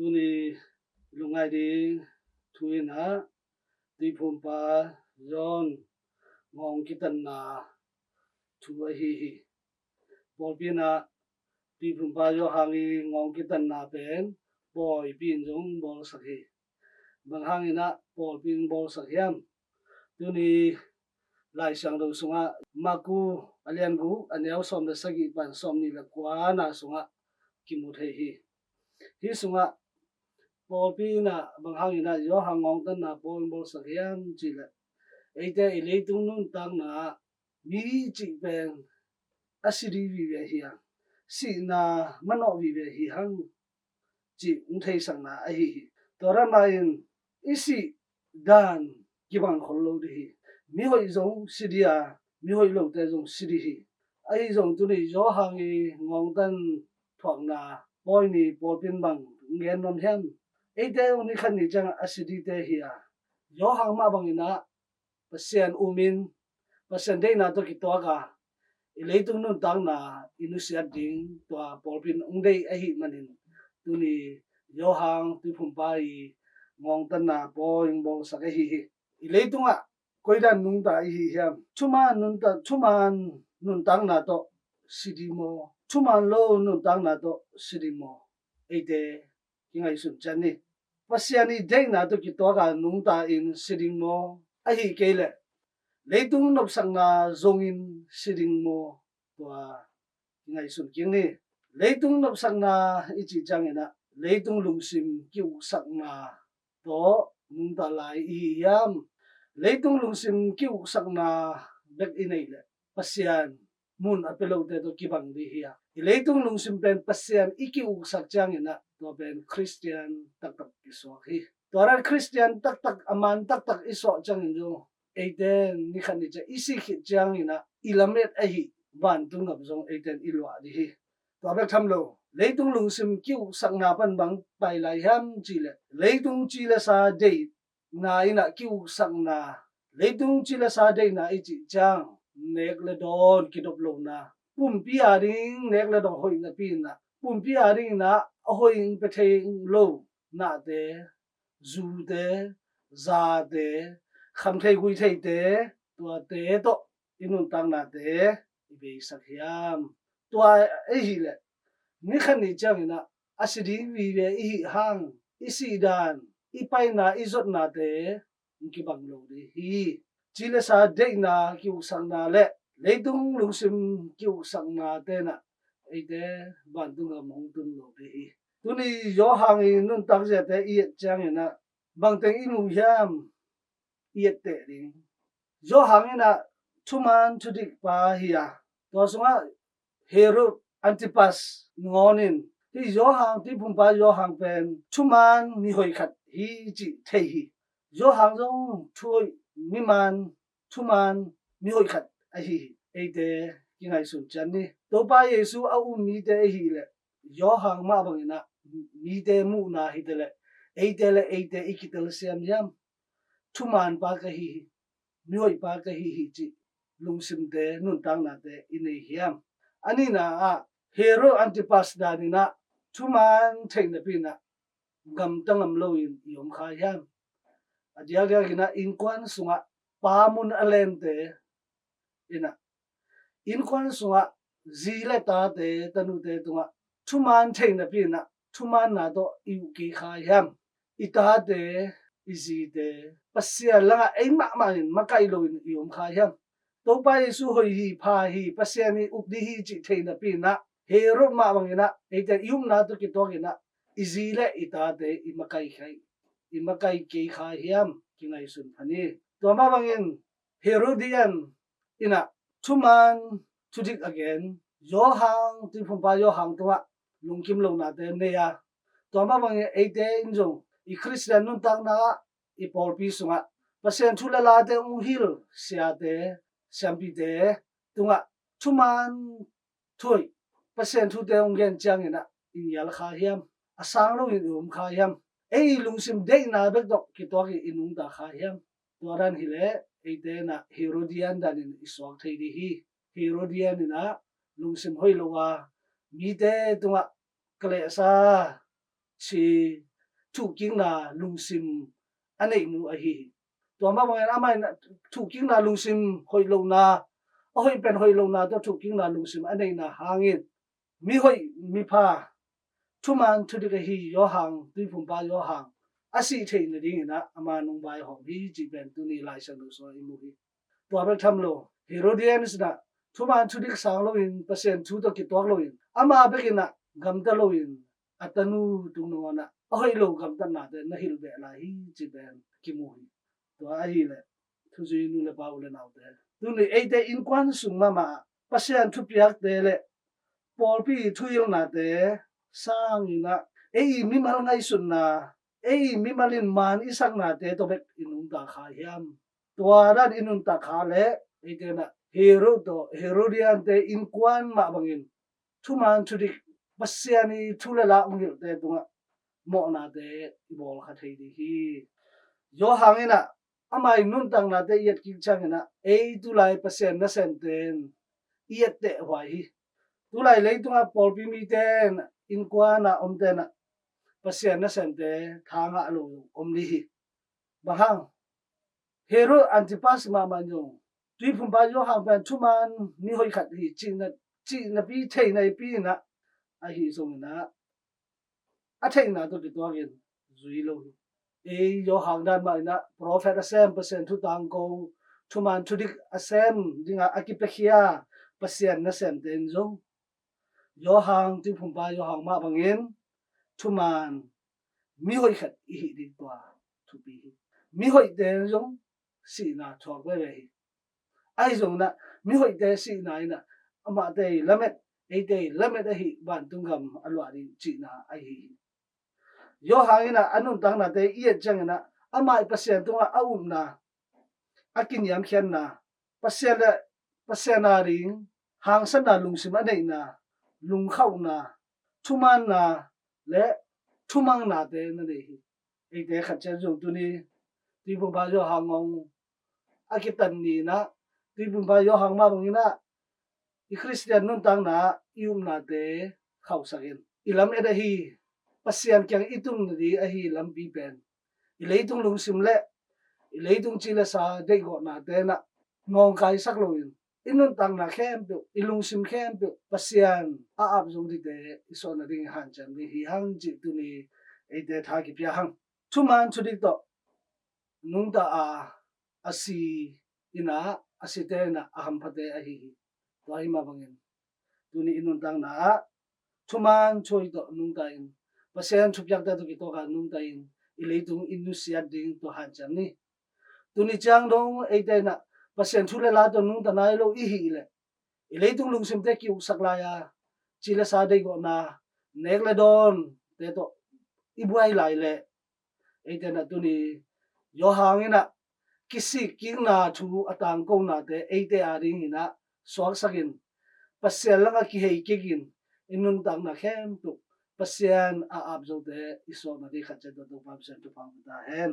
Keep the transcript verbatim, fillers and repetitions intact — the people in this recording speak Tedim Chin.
Tuni lungngai ding thu in ah Tuiphumpa John ngawng kitanna thu ahi hi. Pawlpi in ah Tuiphumpa Johan i ngawng kitanna pen pawipi in zong bawlsak hi. Bang hangin ah pawipi in bawlsak hiam? Tuni Lai Siangtho sungah Maku a lian guk a neu sawm le sagih pan sawm nih le kuana sungah kimu thei hi. Hih sungah pawlpi in ah bang hangin ah Johan ngawngtanna pawi in bawlsak hiam cih leh, eite i leitung nuntakna ah mi cih pen a si ding vive hi hang, sihna manawh vive hi hang cih hong theisakna ahi hi. Tua dan mah in i sih dan kibang khol lo ding hi. Mihoih zong si ding a, mihoih lote zong si ding hi. Ahi zong tuni Johan i ngawngtan thuakna pawi ni pawlpi in bang gen nuam hiam? Eite zong ni khat ni ciang a si dingte hi a, Johan mah bangin ah Pasian umin, Pasian deihna tawh kituak a, i leitung nuntakna i nusiat ding tua pawlpi in hong deih ahih manin tuni Johan Tuiphumpa i ngawngtanna pawi in bawlsak ahi hi. I leitungah koidan nungta i hi hiam? Thuman nunta, thuman nuntakna tawh si ding maw? Thuman lo nuntakna tawh si ding maw? Eite kingaihsun ciat ni. Pasian i deihna tawh kituak a nungta in si ding maw? Ahi kei leh leitung nopsakna zongin si ding maw? Tua kingaihsun kik ni. Leitung nopsakna i cih ciangin ah leitung lungsim ki-uksakna tawh nungta lai i hi hiam? Leitung lungsim ki-uksakna bek i neih leh Pasian mun a pia lote tawh kibang ding hi a, i leitung lungsim pen Pasian i ki-uksak ciangin ah tua pen Khristian taktak i suak hi. Tua dan Khristian taktak, a man taktak i suak ciangin zong eite ni khat ni ciang i sih khit ciangin ah i lamet ahi vantung gam zong eite in i luah ding hi. Tua bek tham lo, leitung lungsim ki-uksakna pan bang pai lai hiam cih leh leitung ci le sa deih na in ah ki-uksakna, leitung ci le sa deihna i cih ciang nek le dawn kidop lohna, pumpi a ding nek le dawn hoih napi in ah pumpi a dingin ah a hoih in pia thei lo nahte, zute, zate, kham thei gui theite, tuate tawh i nuntaknate i beisak hiam? Tua ahih leh ni khat ni ciangin ah a si ding vive i hih hang i sih dan, i paina, i zotnate hong kibang lo ding hi. Ci le sa deihna ki-uksakna le leitung lungsim ki-uksakna ten ah eite vantung gam hong tun lo ding hi. Tuni Johan i nuntak ziate i et ciangin ah bangteng i mu hiam? I et teh ding. Johan in ah thuman thudik pa hi a, tua sungah Herod Antipas ngawn in hih Johan, Tuiphumpa Johan pen thuman mihoih khat hi cih thei hi. Johan zong thuhoih, miman, thuman mihoih khat ahi hi. Eite kingaihsun ciat ni. Topa Jesu a um mite ahih leh Johan mah bangin ah mite muhna hi ta leh eite le eite i kitelsiam hiam? Thuman pa ka hi hi, mihoih pa ka hi hi cih lungsimte, nuntaknate i nei hiam? A nihna ah Herod Antipas danin ah thuman theih napi in ah gamta ngam loin i om kha hiam? A diakdiakin ah innkuan sungah pa mun a lente in ah innkuan sungah zi le tate, tanute tungah thuman theih napi in ah thumanna tawh i uh kei kha hiam? I tate, i zite Pasian langah ei mahmah in makaih loin i om kha hiam? Topa Jesu hoih hi, pha hi, Pasian i up ding hi cih theih napi in ah Herod mah bangin ah eite i upna tawh kituakin ah i zi le i tate i makaih kha, i makaih kei kha hiam? Kingaihsun pha ni. Tua mah bangin Herodian in ah thuman thudik a gen Johan, Tuiphumpa Johan tungah lungkim lohnate nei a, tua mah bangin eite in zong i Khristian nuntakna ah, i pawlpi sungah Pasian thu le late hong hilh siate, siampite tungah thuman thuhoih, Pasian thute hong gen ciangin ah i ngial kha hiam? A sang loin i om kha hiam? Ei i lungsim deihna bek tawh kituakin i nungta kha hiam? Tua dan hi leh eite in ah Herodian danin i suak thei ding hi. Herodian in ah lungsim hoih lo a, mite tungah kalehsa, ci, thuhkikna lungsim a neihnu ahi hi. Tua mah bangin amah in thuhkikna lungsim hoih lohna, a hoih pen hoih lohna tawh thuhkikna lungsim a neihna hangin mihoih mipha thuman thudik ahi Johan, tuiphumpa Johan a sih theih nadingin ah ama nong vaihawm hi cih pen tuni Lai Siangtho sungah i mu hi. Tua bek tham lo, Herodian in ah thuman thudik sang loin, Pasian thu tawh kituak loin, ama bekin ah gamta loin a tanu tung nangawn ah a hoih lo gamtatnate na hilh beh lai hi cih pen kimu hi. Tua ahileh thuzui nu le pa, u le naute, tuni eite innkuan sung mahmah ah Pasian thupiakte le pawlpi thuhilhnate sangin ah ei mimal ngaihsutna, ei mimal in maan i saknate tawh bek i nungta kha hiam? Tua dan i nuntak kha leh eite in ah Herod tawh Herodiante innkuan mah bangin thuman thudik, Pasian i thu le la hong hilhte tungah mawhnate i bawl kha thei ding hi. Johan in ah ama i nuntaknate i et kik ciangin ah ei tulai Pasian nasemte in i etteh huai hi. Tulai leitungah pawlpi mite in, innkuan a omte in ah Pasian nasemte tha ngah lo om ding hi. Bang hang? Herod Antipas mahmah in zong tuiphumpa Johan pen thuman mihoih khat hi cihna, cihnapi thei naipi in ah, ahi zongin ah a theihna tawh kituakin zui lo hi. Ei Johan dan mah in ah profet a sem, Pasian thu tangko, thuman thudik a sem dinga a kipiakhia Pasian nasemte in zong Johan, tuiphumpa Johan mah bangin thuman mihoih khat i hih ding tua thupi hi. Mihoihte zong sihna thuak veve hi. Ahi zongin ah mihoihte sihna in ah amahte i lamet, eite i lamet ahi vantung gam a luah ding cihna ahi hi. Johan in ah a nuntaknate i et ciangin ah amah i Pasian tungah a upna, a kiniamkhiatna, Pasian le Pasian a ding hangsanna lungsim a neihna, lungkhauhna, thumaanna le thumangnate na nei hi. Eite khat ciat zong tuni tuiphumpa Johan ngong a kitan ni in ah tuiphumpa Johan mah bangin ah i Khristian nuntakna ah i upnate khauhsakin i lamet ahi, Pasian kiang i tung nading ahi lampi pen i leitung lungsim le i leitung ci le sa deihgawhnate in ah nawngkaisak loin i nuntakna khempeuh, i lungsim khempeuh Pasian a ap zo dingte i suah nading i hanciam ding hi hang cih tuni eite tha kipia hang. Thuman thudik tawh nungta a, a si in ah, a site in ah a hamphate ahi hi. Tua hi mah bangin tuni i nuntakna ah thuman thuhoih tawh nungta in, Pasian thupiakte tawh kituak a nungta in i leitung i nusiat ding tua hanciam ni. Tuni ciang dong eite in ah Pasian thu le la tawh nungta nai lo i hih leh i leitung lungsimte ki-uksak lai a, ci le sa deihgawhna, nek le dawnte tawh i buai lai leh eite in ah tuni Johan in ah kisikkikna thu a tangkonate eite a dingin ah suaksakin Pasian langah kihei kikin i nuntakna khempeuh Pasian a ap zote i suak nading khat ciat tawh Topa Pasian thupha hong pia ta hen.